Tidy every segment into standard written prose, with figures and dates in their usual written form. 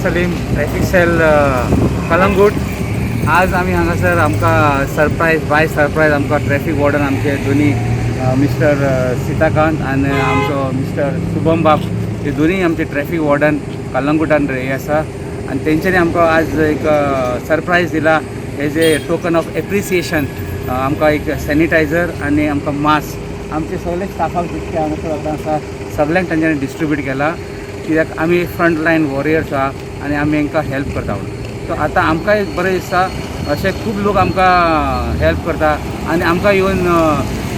Salim, traffic sale, Calangute. आज आमी हांगासर आमकां सरप्रायज बाय सरप्रायज आमकां ट्रॅफिक वॉर्डन आमचे दोनी मिस्टर सीताकांत आनी आमचो मिस्टर शुभम बाब, हे दोनी आमचे ट्रॅफिक वॉर्डन कलंगूटान हे आसा आनी तेंच्यांनी आमकां आज एक सरप्रायज दिला as a token of appreciation. आमकां एक सॅनिटायझर आनी आमकां मास्क आमचे सगळे स्टाफाक जितके हांगासर आतां आसा सगळ्यांक तेंच्यांनी डिस्ट्रिब्यूट केला, कित्याक आमी फ्रंट लायन वॉरियर्स आहा आनी आमी हांकां हेल्प करता म्हणून. सो आतां आमकांय एक बरें दिसता, अशे खूब लोक आमकां हेल्प करता आनी आमकां येवन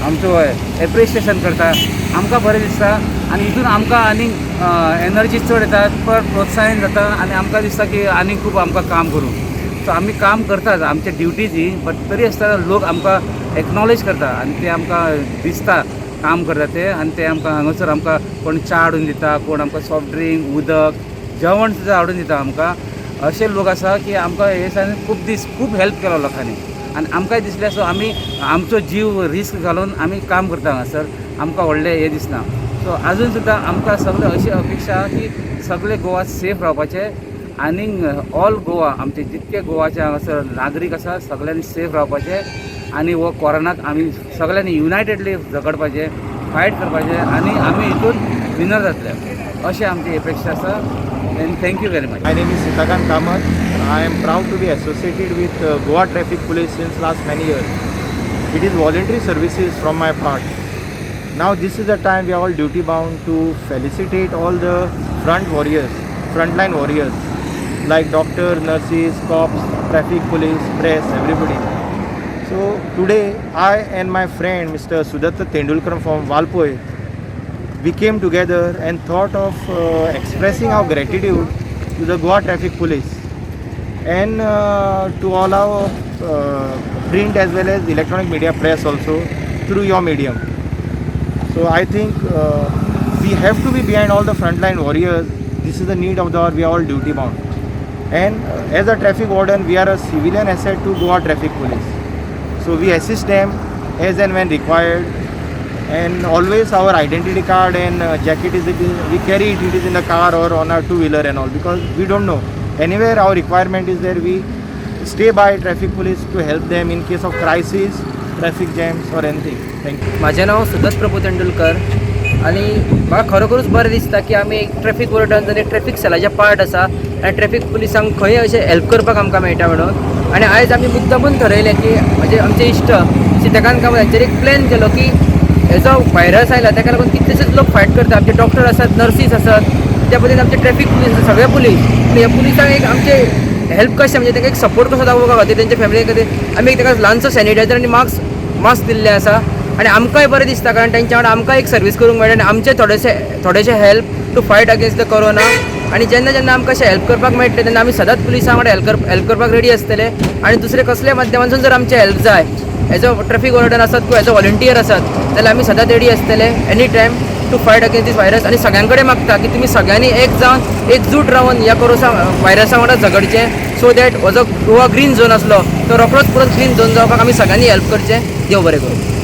आमचो एप्रिशिएशन करता. आमकां बरें दिसता आनी हितून आमकां आनीक एनर्जी चड येता, परत प्रोत्साहन जाता आनी आमकां दिसता की आनीक खूब आमकां काम करूं. सो आमी काम करतात, आमची ड्युटी ती, बट तरी आसतना लोक आमकां एक्नॉलेज करता आनी ते आमकां दिसता काम करता ते. आनी ते आमकां हांगासर आमकां कोण च्या हाडून दिता, कोण आमकां सॉफ्ट ड्रिंक, उदक, जेवण सुद्दां हाडून दिता आमकां. अशे लोक आसा की आमकां हे दिसांनी खूब दीस खूब हेल्प केलो लोकांनी आनी आमकांय दिसलें. सो आमी आमचो जीव रिस्क घालून आमी काम करता हांगासर, आमकां व्हडलें हें दिसना. सो आजून सुद्दां आमकां सगळें अशी अपेक्षा आहा की सगळे गोवा सेफ रावपाचें आनीक ऑल गोवा, आमचे जितके गोवाचे हांगासर नागरीक आसा सगळ्यांनी सेफ रावपाचें आनी हो कोरोनाक आमी सगळ्यांनी युनायटेडली झगडपाचें, फायट करपाचें आनी आमी हितून विनर जातले अशें आमची अपेक्षा आसा. And thank you very much. My name is Sitakant Kamath. I am proud to be associated with Goa Traffic Police since last many years. It is voluntary services from my part. Now this is the time we are all duty bound to felicitate all the front warriors, frontline warriors like doctor, nurses, cops, traffic police, press, everybody. So today I and my friend Mr. Sudatta Tendulkar from Valpoi, we came together and thought of expressing our gratitude to the Goa Traffic Police and to all our print as well as electronic media, press also, through your medium. So I think we have to be behind all the frontline warriors. This is the need of the hour. We are all duty bound. And as a traffic warden, we are a civilian asset to Goa Traffic Police. So we assist them as and when required, and always our identity card and jacket is, we carry it, it is in the car or on our two wheeler and all, because we don't know, anywhere our requirement is there, we stay by traffic police to help them in case of crisis, traffic jams or anything. Thank you. म्हाजें नांव सुदत्त प्रभू तेंडुलकर आनी म्हाका खरोखरूच बरें दिसता की आमी एक traffic warden आनी ट्रॅफीक सेलाचे पार्ट आसा आनी ट्रॅफीक पुलिसांक खंय अशें हेल्प करपाक आमकां मेळटा म्हणून. आनी आयज आमी मुद्दमून थरयलें की म्हणजे आमचे इश्ट सीताकांत कामत हांचेर एक प्लॅन केलो की हेजो व्हायरस आयला ताका लागून कितलेशेच लोक फायट करता. आमचे डॉक्टर आसात, नर्सीस आसात, त्या पद्दतीन आमचे ट्रॅफीक पुलीस आसात, सगळे पुलीस. पूण ह्या पुलिसांक एक आमचे हेल्प कशें, म्हणजे तांकां एक सपोर्ट कसो दाखोवपा खातीर, तेंच्या फॅमिली खातीर आमी एक ताका ल्हानसो सॅनिटायझर आनी मास्क दिल्लें आसा. आनी आमकांय बरें दिसता, कारण तेंच्या वांगडा आमकां एक सर्वीस करूंक मेळटा आनी आमचें थोडेशें थोडेशें help to fight against the corona. आनी जेन्ना जेन्ना आमकां अशें हेल्प करपाक मेळटलें तेन्ना आमी सदांच पुलिसां वांगडा हेल्प करपाक रेडी आसतले. आनी दुसरे कसल्या माध्यमांतसून जर आमचें हेल्प जाय, एज अ ट्रॅफीक वॉर्डन आसत किंवा एज अ व्हॉलंटियर आसत जाल्यार आमी सदांच रेडी आसतले any time to fight against this virus. आनी सगळ्यां कडेन मागता की तुमी सगळ्यांनी एक जावन, एकजूट रावन ह्या कोरोसा व्हायरसा वांगडा झगडचें, सो that हो जो गोवा ग्रीन झोन आसलो तो रोखडोच परत ग्रीन झोन जावपाक आमी सगळ्यांनी हेल्प करचें. देव बरें करूं.